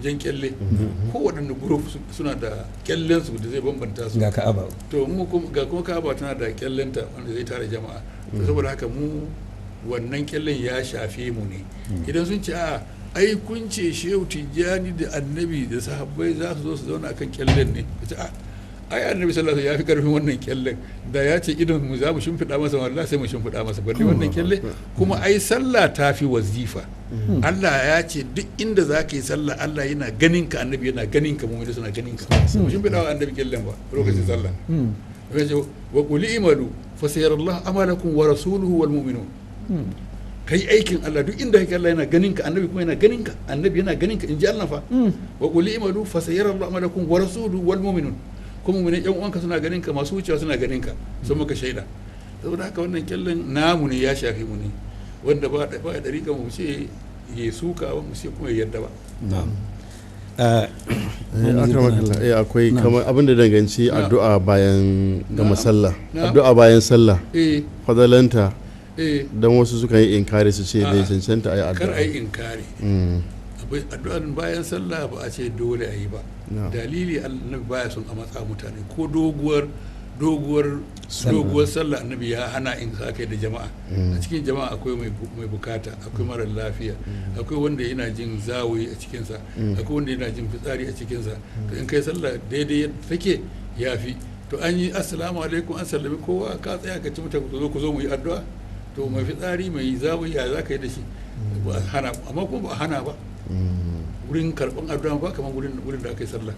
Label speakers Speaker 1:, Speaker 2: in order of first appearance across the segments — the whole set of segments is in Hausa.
Speaker 1: Jan kyalle. Ko waɗanne group suna da kyallen su da zai bambanta su.
Speaker 2: Ga Ka'aba.
Speaker 1: To mu kuma ga kuma Ka'aba tana da kyallenta wanda zai tara jama'a. To saboda haka mu wannan kyallen ya shafe mu ne. Idan sun ce a ai kun ce Shehu Tijjani da Annabi da sahabbai za su zo su zauna akan kyallen ne, ka ce a ai Annabi sallallahu alaihi wasallam ya fi karfin wannan kyallen. Da ya ce idan mu za mu shimfiɗa masa, wallahi sai mu shimfiɗa masa, balle wannan kyalle. Kuma ai sallah ta fi wazifa. Allah ya ce duk inda za ka yi sallah, Allah yana ganin ka, Annabi yana ganin ka, mu'mini suna ganin ka. Mu shimfiɗa wa Annabi kyallen ba lokacin sallah. Ya ce wa qul i'malu fa sayarallahu amalakum wa rasuluhu wal mu'minun. Kai aikin Allah duk inda kake, Allah yana ganin ka, Annabi kuma yana ganin ka, Annabi yana ganin ka, inji Allah fa. Wa qul i'malu fa sayarallahu amalakum wa rasuluhu wal mu'minun. Kuma mu'minin yan uwanka suna ganin ka, masu wucewa suna ganin ka, sun maka shaida. Saboda haka wannan kyallen namu ne, ya shafi mu ne. Wanda ba da ba dariƙa mu ce ya suka ba, mu ce kuma ya yarda ba.
Speaker 2: Na'am.
Speaker 3: Akramakallah, akwai kamar abin da danganci addu'a bayan gama sallah.
Speaker 1: Na'am.
Speaker 3: Addu'a bayan sallah, fadalanta, don wasu suka yi inkari su ce bai
Speaker 1: A'a.
Speaker 3: cancanta a yi
Speaker 1: Kar
Speaker 3: addu'a.
Speaker 1: a yi inkari. Addu'an bayan sallah ba a ce dole a yi ba. Dalili, Annabi baya son a matsa mutane ko doguwar doguwar doguwar sallah. Annabi ya hana in sa kai da jama'a. A cikin jama'a akwai mai bukata, akwai mara lafiya, akwai wanda yana jin zawayi a cikinsa, akwai wanda yana jin fitsari a cikinsa. To in kai sallah daidai yadda take ya fi. To an yi assalamu alaikum, an sallami kowa, ka tsaya ka ci mutane ku zo, ku zo mu yi addu'a. To mai fitsari, mai zawayi, ya za ka yi da shi? Ba a hana, amma kuma ba a hana ba wurin karɓan addu'a ba kamar wurin da aka yi sallah.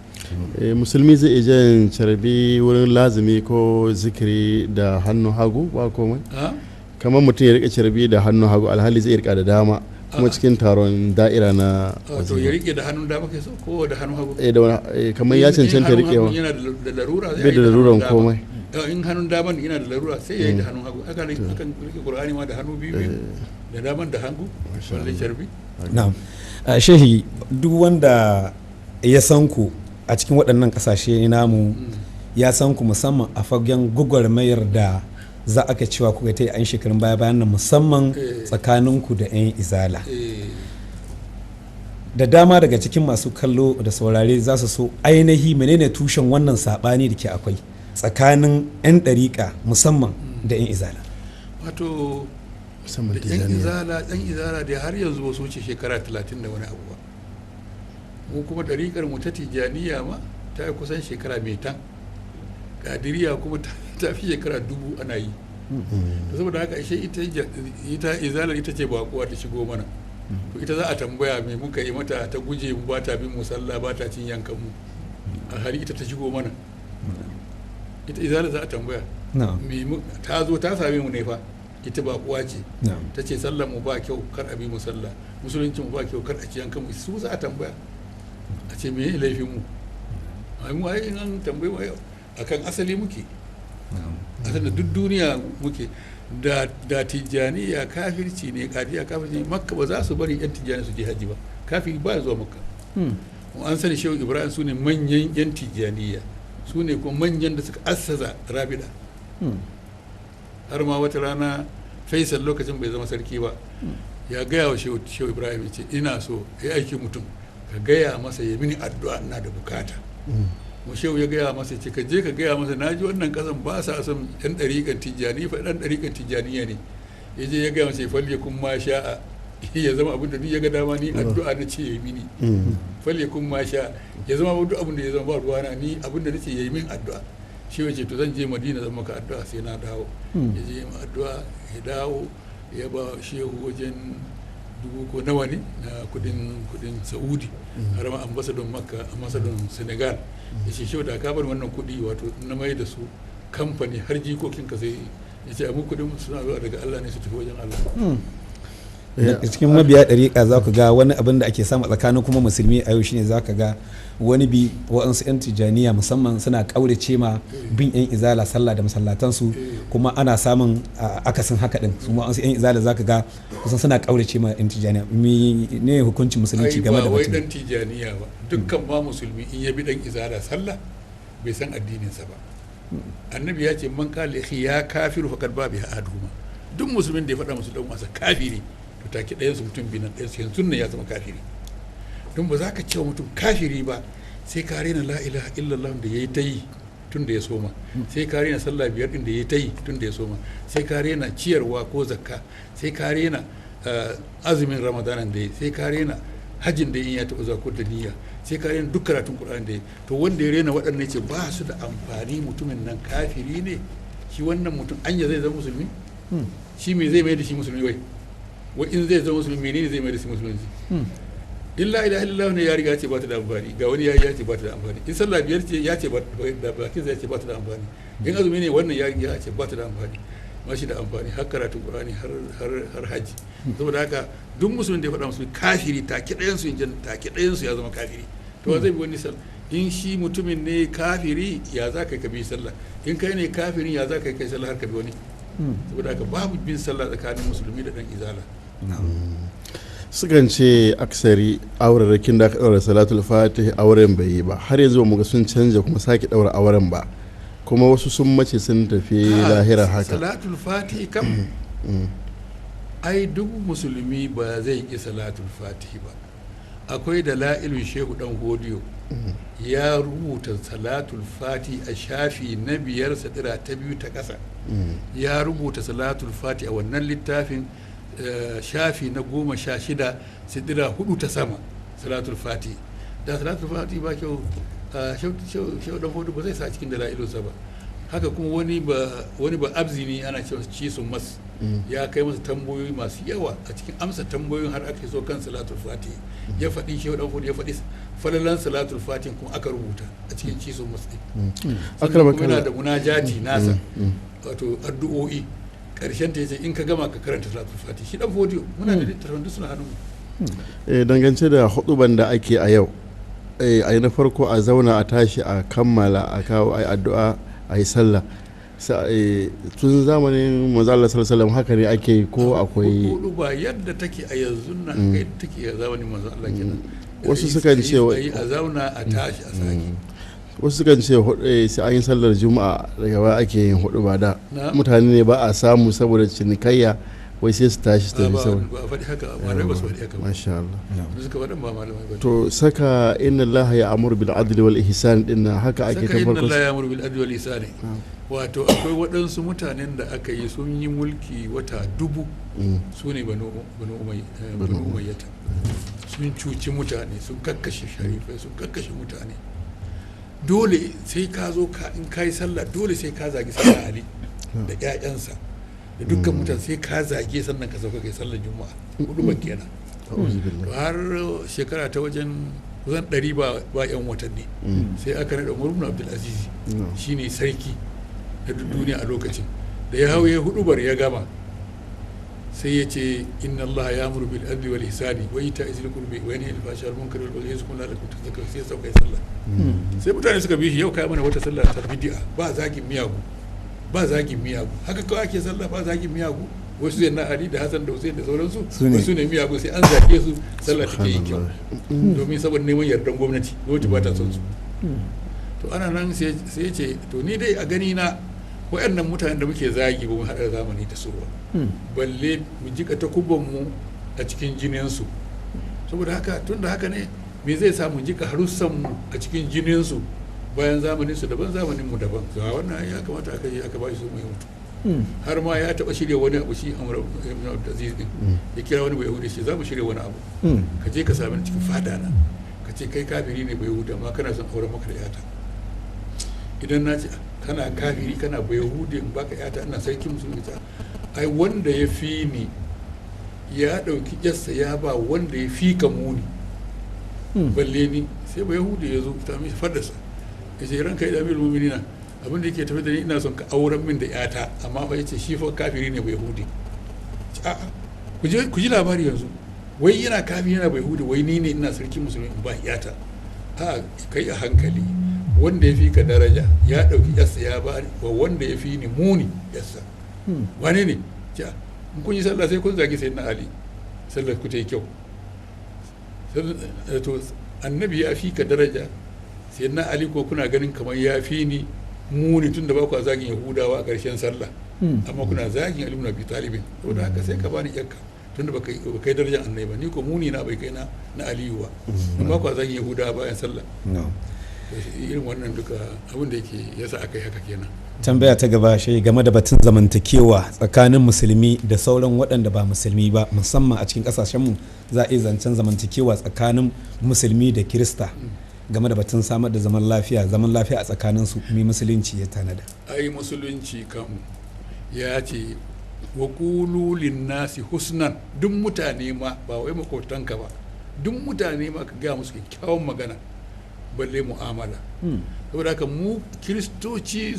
Speaker 3: Musulmi zai iya jan carbi wurin lazumi ko zikiri da hannu hagu, ba komai?
Speaker 1: Ha?
Speaker 3: Kamar mutum ya rika carbi da hannu hagu, alhali zai rika da dama, kuma
Speaker 1: A'a.
Speaker 3: cikin taron da'ira na
Speaker 1: A, to ya
Speaker 3: wazifa.
Speaker 1: rike da hannun dama kai so ko da hannun hagu?
Speaker 3: Da wani, kamar ya
Speaker 1: In
Speaker 3: cancanta
Speaker 1: hannun
Speaker 3: rikewa.
Speaker 1: hagu yana da larura, zai
Speaker 3: Bai
Speaker 1: yi
Speaker 3: da
Speaker 1: da hannun
Speaker 3: laruran
Speaker 1: dama.
Speaker 3: komai.
Speaker 1: In hannun daman yana da larura, sai ya yi da hannun hagu. Haka ne akan rike Qur'ani ma da hannu biyu biyu, da daman da hagu, balle carbi.
Speaker 2: Na'am. Shehi, duk wanda ya san ku a cikin waɗannan ƙasashe namu ya san ku musamman a fagen gwagwarmayar da za aka cewa kuka ta yi an shekarun baya bayan nan, musamman tsakaninku da 'yan Izala. Da dama daga cikin masu kallo da saurare za su so ainihi menene tushen wannan saɓani da ke akwai tsakanin 'yan ɗariƙa musamman da 'yan Izala.
Speaker 1: Wato
Speaker 3: musamman
Speaker 1: da yan
Speaker 3: Tijjaniya.
Speaker 1: Izala, yan Izala da har yanzu ba su wuce shekara 30 da wani abu ba. Mu kuma ɗariƙar mu ta Tijjaniya ma ta yi kusan shekara mai tan, Kadiriya kuma ta fi shekara 1000 ana yi. To saboda haka ashe ita Izalar ita ce bakuwa ta shigo mana. To ita za a tambaya me muka yi mata ta guje mu, ba ta bin mu sallah, ba ta cin yankan mu, a hali ita ta shigo mana. Ita Izalar za a tambaya. Ta zo ta same mu ne fa, ita bakuwa ce. Ta ce sallar mu ba kyau, kar a bi mu sallah, musulunci mu ba kyau, kar a ci yankan mu. Su za a tambaya a ce me laifin mu. Ai mu ai in an tambaye mu ai akan asali muke, asalin duk duniya muke da Tijjaniya kafirci ne, Kadiya kafirci ne, Makka ba za su bari yan Tijjani su je haji ba. Kafiri ba ya zuwa Makka. Kuma an sani Shehu Ibrahim su ne manyan yan Tijjaniya, su ne kuma manyan da suka assasa Rabida. Har ma wata rana Faisal, lokacin bai zama sarki ba, ya gaya wa Shehu Ibrahim, ya ce ina so ya aiki mutum ka gaya masa ya mini addu'a, ina da bukata. Mu Shehu ya gaya masa, ce ka je ka gaya masa na ji wannan kasan ba sa son yan ɗariƙan Tijjani fa, ɗan ɗariƙan Tijjaniya ne. Ya je ya gaya masa ya falle kun ma sha'a, ya zama abin da duk ya ga dama, ni addu'a na ce ya yi mini. Falle kun ma sha, ya zama duk abin da ya zama, ba ruwana, ni abin da nace ya yi min addu'a. Shi ya ce to zan je Madina zan maka addu'a sai na dawo. Ya je ma addu'a, ya dawo, ya ba Shehu wajen dubu ko nawa ne na kudin Saudi, har ma ambasadon Makka, ambasadon Senegal ya ce Shehu, da ka bar wannan kudi, wato na mai da su kamfani har jikokin ka. Sai ya ce amma kudin suna zuwa daga Allah ne su tafi wajen Allah.
Speaker 2: Daga cikin mabiya ɗariƙa za ku ga wani abin da ake samu tsakanin kuma musulmi a yau shine za ka ga wani bi waɗansu 'yan Tijjaniya musamman suna ƙaurace ma bin 'yan Izala sallah da masallatansu, kuma ana samun akasin haka ɗin, su ma waɗansu 'yan Izala za ka ga kusan suna ƙaurace ma 'yan Tijjaniya. Ne hukuncin musulunci
Speaker 1: Ai
Speaker 2: game
Speaker 1: ba
Speaker 2: da
Speaker 1: wai
Speaker 2: batun?
Speaker 1: Dan Tijjaniya ba, dukkan ma musulmi in ya bi dan Izala sallah bai san addininsa ba. Annabi ya ce man qala akhi ya kafiru faqad ba biha ahaduhuma. Duk musulmin da ya faɗa musu dan wasa kafiri, to take ɗayan su, mutum biyu nan, ɗayan su yanzu nan ya zama kafiri. Don ba za ka ce wa mutum kafiri ba sai ka rena la ilaha illallah da yayi ta yi tun da ya soma, sai ka rena sallah biyar din da yayi ta yi tun da ya soma, sai ka rena ciyarwa ko zakka, sai ka rena azumin ramadanan da ya, sai ka rena hajjin da in ya taɓa zuwa ko da niyya, sai ka rena duk karatun qur'ani da ya. To wanda ya rena waɗannan ce ba su da amfani, mutumin nan kafiri ne. Shi wannan mutum anya zai zama musulmi? Shi me zai mai da shi musulmi? Wai in zai zama musulmi, menene zai mai da shi musulmi? In la ilaha illallah ne ya riga ce ba ta da amfani, ga wani ya ce ba ta da amfani. In sallah biyar ce ya ce ba da bakin ya ce ba ta da amfani. In azumi ne wannan ya ya ce ba ta da amfani, ba shi da amfani, har karatun qur'ani, har haji. Saboda haka duk musulmin da ya faɗa musulmi kafiri, take ɗayan su, in take ɗayan su ya zama kafiri. To zai bi wani sallah? In shi mutumin ne kafiri, ya za ka bi sallah? In kai ne kafirin, ya za ka kai sallah har ka bi wani? Saboda haka babu bin sallah tsakanin musulmi da dan izala.
Speaker 3: Sukan ce aksari aurarrakin da aka ɗaura salatul fatih auren bai yi ba, har yanzu ba mu ga sun canja kuma sake ɗaura auren ba, kuma wasu sun mace sun tafi lahira haka.
Speaker 1: Salatul fatih kam ai duk musulmi ba zai ki salatul fatih ba. Akwai da la'ilun Shehu Dan Hodiyo ya rubuta salatul fati a shafi na 5 sadira ta 2 ta ƙasa. Ya rubuta salatul fati a wannan littafin, shafi na 16 sidira 4 ta sama, salatul fati. Da salatul fati ba kyau, Shehu Dan Hodiyo ba zai sa cikin dala'ilunsa ba. Haka kuma wani ba abzini ana cewa Cisun Mas ya kai masa tambayoyi masu yawa, a cikin amsa tambayoyin har aka so kan salatul fati, ya faɗi, Shehu Dan Hodiyo ya faɗi falalan salatul fati, kuma aka rubuta a cikin Cisun Mas ɗin. Sannan kuma yana da munajati nasa, wato addu'o'i, karshen ta yace in ka gama ka karanta salatul fati. Shi Dan Hodiyo muna da littattafan duk suna hannun
Speaker 3: mu. Dangance da huduban da ake a yau, a yi na farko a zauna, a tashi, a kammala, a kawo, a yi addu'a, a yi sallah, tun zamanin manzo Allah sallallahu alaihi wasallam haka ne ake yi ko akwai?
Speaker 1: Hudu ba yadda take a yanzu na haka yadda take a zamanin manzo Allah kenan.
Speaker 3: Wasu sukan ce
Speaker 1: a zauna, a tashi, a sake.
Speaker 3: Wasu sukan ce sai an yi sallar juma'a daga baya ake yin hudu ba, da mutane ne ba a samu saboda cinikayya, wai sai su tashi su tafi saboda
Speaker 1: ba a faɗi haka, malamai ba su faɗi haka ba.
Speaker 3: Masha Allah.
Speaker 1: Da suka faɗin ba malamai ba.
Speaker 3: To saka inna Allah ya amuru bil adli wal ihsan din nan haka ake
Speaker 1: saka
Speaker 3: ta
Speaker 1: inna
Speaker 3: farko?
Speaker 1: Allah ya amuru bil adli wal ihsani, wato akwai waɗansu mutanen da aka yi sun yi mulki wata 1000, su ne Banu Umayyata. Sun cuci mutane, sun kakkashe sharifai, sun kakkashe mutane. Dole sai ka zo ka in ka yi sallah, dole sai ka zagi Sayyidina Ali da ƴaƴansa da dukkan mutane, sai ka zage sannan ka sauka kai sallar juma'a, hudu ban kenan.
Speaker 3: A'udhu billahi.
Speaker 1: To har shekara ta wajen kusan 100 ba yan watanni, sai aka naɗa Umar ibn Abdul Aziz, shine sarki na duk duniya a lokacin. Da ya hau ya hudubar ya gama, sai ya ce inna Allah ya amuru bil adli wal ihsani wa ita'i zil qurbi wa yanha 'anil fahsha'i wal munkari wal baghi ya'izukum la'allakum tadhakkarun. Sai ya sauka ya sallah, sai mutane suka bi shi, yau kai mana wata sallah ta bid'a, ba zagin miyagu, ba zagin miyagu, haka kawai ake sallah ba zagin miyagu. Wasu zai na Ali da Hassan da Hussein da sauransu,
Speaker 2: Su ne.
Speaker 1: wasu ne miyagu, sai an zage su sallah take yi kyau, domin saboda neman yardan gwamnati, gwamnati ba ta son su. To ana nan sai ya ce to ni dai a gani na waɗannan mutanen da muke zagi ba mu haɗa zamani da su ba, balle mu jika takubban mu a cikin jininsu. Saboda haka tun da haka ne, me zai sa mu jika harussan mu a cikin jininsu bayan zamanin su daban, zamanin mu daban? Ga wannan ya kamata aka je aka ba shi su mu mutu. Har ma ya taɓa shirya wani abu shi Umar ibn Abdul Aziz din, ya kira wani bai Yahudi shi, za mu shirya wani abu, ka je ka sami ni cikin fada na, ka ce kai kafiri ne bai Yahudi, amma kana son auren maka da yata. Idan na ce kana kafiri kana bai Yahudi in baka yata ina sarki musulmi, ta ai wanda ya fi ni ya ɗauki yassa ya ba wanda ya fi ka muni, balle ni. Sai bai Yahudi ya zo ta mishi fadarsa, ya ce ranka ya amirul mu'minina, abin da yake tafi da ni ina son ka auren min da yata, amma fa yace shi fa kafiri ne bai Yahudi. A'a, ku je ku ji labari yanzu, wai yana kafiri yana bai Yahudi, wai ni ne ina sarki musulmi in ba yata? A kai a hankali, wanda ya fi ka daraja ya ɗauki yassa ya ba wa wanda ya fi ni muni yassa, wane ne? Ja in kun yi sallah sai kun zagi Sayyidina Ali sallar ku ta yi kyau. To annabi ya fi ka daraja, Sayyidina Ali ko kuna ganin kamar ya fi ni muni, tun da ba ku zagin Yahudawa a ƙarshen sallah, amma kuna zagin Ali ibn Abi Talib, saboda haka sai ka bani yakka. Tunda ba kai darajar annabi ba, ni ko muni na bai kai na Aliyu ba. In ba ku zagin Yahudawa bayan sallah. Irin wannan duka abin da yake yasa aka yi haka kenan.
Speaker 2: Tambaya ta gaba shi game da batun zamantakewa tsakanin musulmi da sauran waɗanda ba musulmi ba, musamman a cikin ƙasashenmu za a iya zancen zamantakewa tsakanin musulmi da kirista game da batun samar da zaman lafiya a tsakanin su, mai musulunci ya tanada?
Speaker 1: Ai musulunci kam ya ce wa qulu nasi husnan, duk mutane ma ba wai makotanka ba, duk mutane ma ka gaya musu kyakkyawan magana, balle mu'amala. Saboda haka mu kiristoci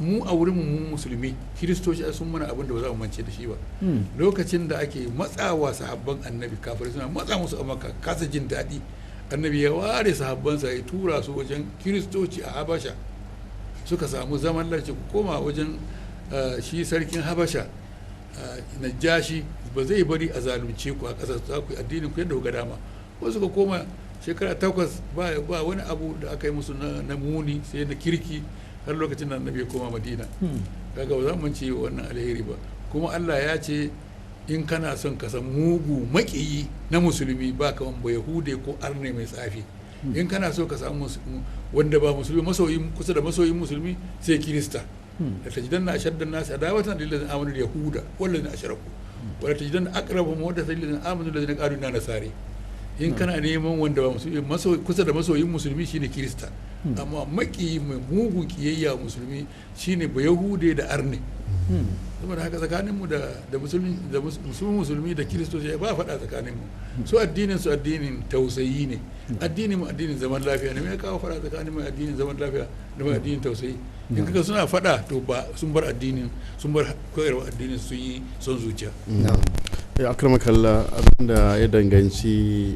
Speaker 1: mu a wurin mu musulmi, kiristoci sun mana abin da ba za mu mance da shi ba. Lokacin da ake matsawa sahabban annabi, kafirai suna matsa musu a Makka, kasa jin daɗi, annabi ya ware sahabbansa ya tura su wajen kiristoci a Habasha, suka samu zaman lafiya. Ku koma wajen shi sarkin Habasha Najashi, ba zai bari a zalunce ku a ƙasar, za ku yi addinin ku yadda ku ga dama. Wasu suka koma shekara 8 ba wani abu da aka yi musu na muni sai na kirki, har lokacin da annabi ya koma Madina. Kaga ba za mu ce wannan alheri ba. Kuma Allah ya ce in kana son ka san mugu maƙiyi na musulmi, ba kaman ba Yahude ko arne mai tsafi. In kana so ka samu wanda ba musulmi masoyi kusa da masoyin musulmi, sai kirista. La tajidanna ashaddan nasi adawatan lil ladzina amanu yahuda wal ladzina ashraku wa la tajidanna aqrabahum mawaddatan lil ladzina amanu ladzina qalu inna nasari. In kana neman wanda ba musulmi kusa da masoyin musulmi shine kirista, amma maki mai mugun kiyayya musulmi shine ba Yahude da arne. Saboda haka tsakanin mu da musulmi da musulmi da kiristoci ba faɗa tsakanin mu. Su addinin su addinin tausayi ne, addinin mu addinin zaman lafiya ne. Me ya kawo faɗa tsakanin mu addinin zaman lafiya da mu addinin tausayi? In kaga suna faɗa to ba sun bar addinin, sun bar koyarwa addinin, sun yi son zuciya.
Speaker 3: Ya akramakallah, abinda ya danganci